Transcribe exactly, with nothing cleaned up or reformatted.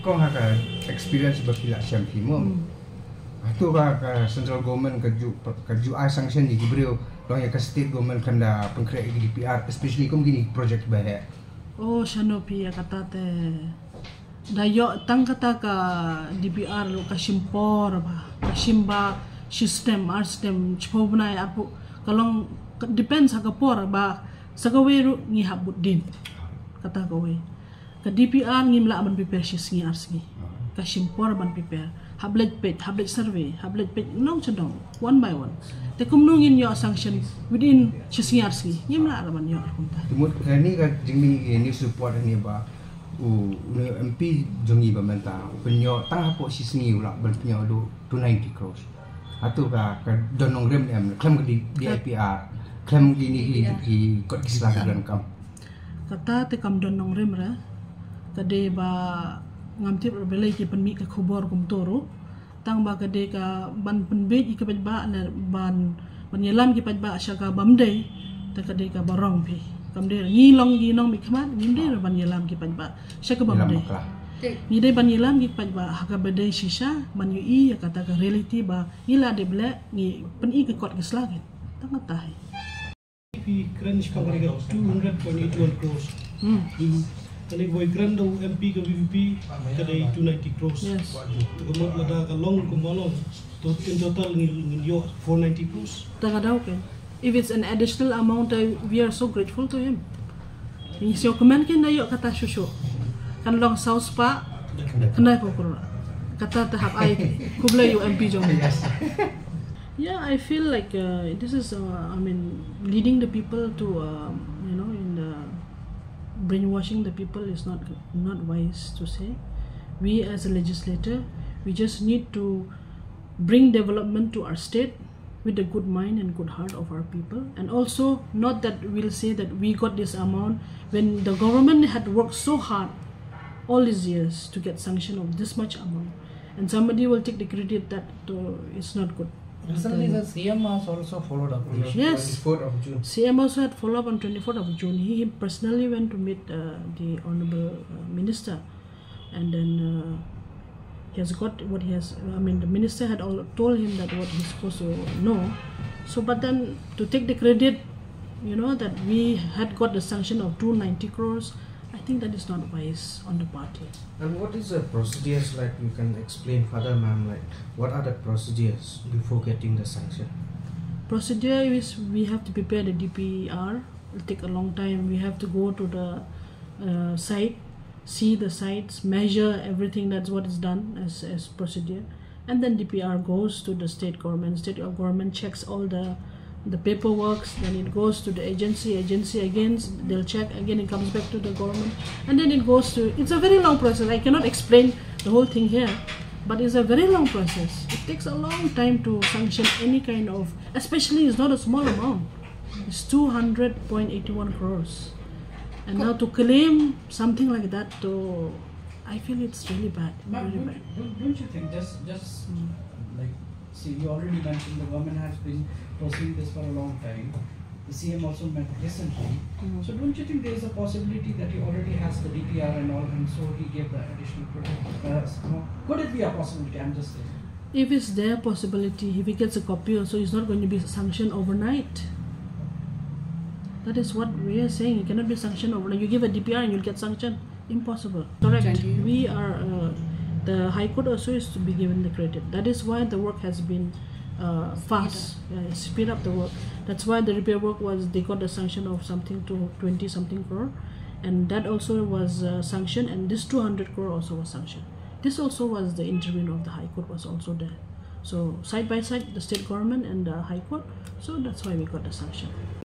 Kong ha ka experience ba phi la shem phi mo. Hmm. Hato ba ka central government ka ju, ka ju ai sanction ïa ki briew, long ïa ka state government kan da pynkhreh ïa ki D P R, especially kum kine ki project ba heh. Oh, shano phi ïa kata te. Da ïoh tang kata ka D P R ruh ka shim por ba, ka shim ba shi snem, ar snem, shiphew bnai, arphew, ka long, ka depends ha ka por ba, sa kawei ruh ngi hap bud dien. Kata kawei. Ka D P R ngim lah ban prepare shi sngi ar sngi. Ka shim por ban prepare. Hap leit peit, hap leit survey, hap leit peit nongshong nong, one by one. Te kumno ngin ïoh sanction within shi sngi ar sngi? Ngim lah ban ïoh kumta. Te mut kane ka jingmih news report hangne ba u, u M P jong ngi ba mynta u pynïoh tang hapoh shi sngi u lah ban pynïoh haduh two ninety crores. Hato ka, ka don nongrim em, khlem ka D-, D I P R, khlem kine ki, ki kot ki sla ki donkam. Kata te kam don nongrim re. Ka dei ba ngam tip re balei ki pynmih ka khubor kumto ruh. Tang ba ka dei ka ban pynbiej ïa ki paidbah ne ban, ban ïalam ki paidbah sha ka bym dei. Te ka dei ka ba wrong phi. Kam dei ngi long ki nongmihkhmat, ngim dei re ban ïalam ki paidbah sha ka bym dei. Ngi dei ban ïalam ki paidbah ha kaba dei shisha, ban ïohi ïa kata ka reality ba ngi la dep leh, ngi pyni ki kot ki sla ki. Tang kata hi. Phi kren shaphang kane ka two hundred point eight one crores. Hmm. Hmm. Kane ka ba kren da u M P ka V P P ka dei two ninety crores. Yes. To ka mut lada ka long kumba long, to in total ngin, ngin ïoh four ninety crores. Ta ka daw ke. If it's an additional amount, I, we are so grateful to him. Ngi shu kmen kin da ïoh kata shuh shuh. Kan long saw spah khyndai phew crore. Kata te hap ai khublei ïa u M P jong. Yes. Yeah, I feel like, uh, this is, uh, I mean, leading the people to, um, you know, in the brainwashing the people is not, not wise to say. We as a legislator, we just need to bring development to our state with the good mind and good heart of our people. And also, not that we'll say that we got this amount when the government had worked so hard all these years to get sanction of this much amount. And somebody will take the credit that, uh, it's not good. Recently, the C M has also followed up the issue. Yes. Twenty-fourth of June. C M also had followed up on twenty-fourth of June. He, he personally went to meet, uh, the Honorable, uh, Minister. And then, uh, he has got what he has, I mean, the minister had all told him that what he's supposed to know. So, but then to take the credit, you know, that we had got the sanction of two ninety crores, I think that is not wise on the party. And what is the procedures like? You can explain further, ma'am, like, what are the procedures before getting the sanction? Procedure is we have to prepare the D P R. It'll take a long time. We have to go to the, uh, site, see the sites, measure everything. That's what is done as, as procedure. And then D P R goes to the state government. State government checks all the, the paperwork. Then it goes to the agency. Agency again, they'll check again. It comes back to the government, and then it goes to. It's a very long process. I cannot explain the whole thing here, but it's a very long process. It takes a long time to sanction any kind of. Especially, it's not a small amount. It's two hundred point eight one crores, and now to claim something like that, to I feel it's really bad. Ma'am, really don't, bad. Don't, don't you think just, just, mm, like, see, you already mentioned the government has been pursuing this for a long time. The C M also met recently. Mm. So don't you think there is a possibility that he already has the D P R and all, and so he gave the additional credit? Uh, no? Could it be a possibility? I'm just saying. If it's their possibility, if he gets a copy also, he's not going to be sanctioned overnight. That is what we are saying. It cannot be sanctioned overnight. You give a D P R and you'll get sanctioned. Impossible. Correct. We are, uh, the High Court also is to be given the credit. That is why the work has been, uh, fast, uh, speed up the work. That's why the repair work was, they got the sanction of something to twenty something crore. And that also was, uh, sanctioned, and this two hundred crore also was sanctioned. This also was the intervene of the High Court was also there. So side by side, the state government and the High Court. So that's why we got the sanction.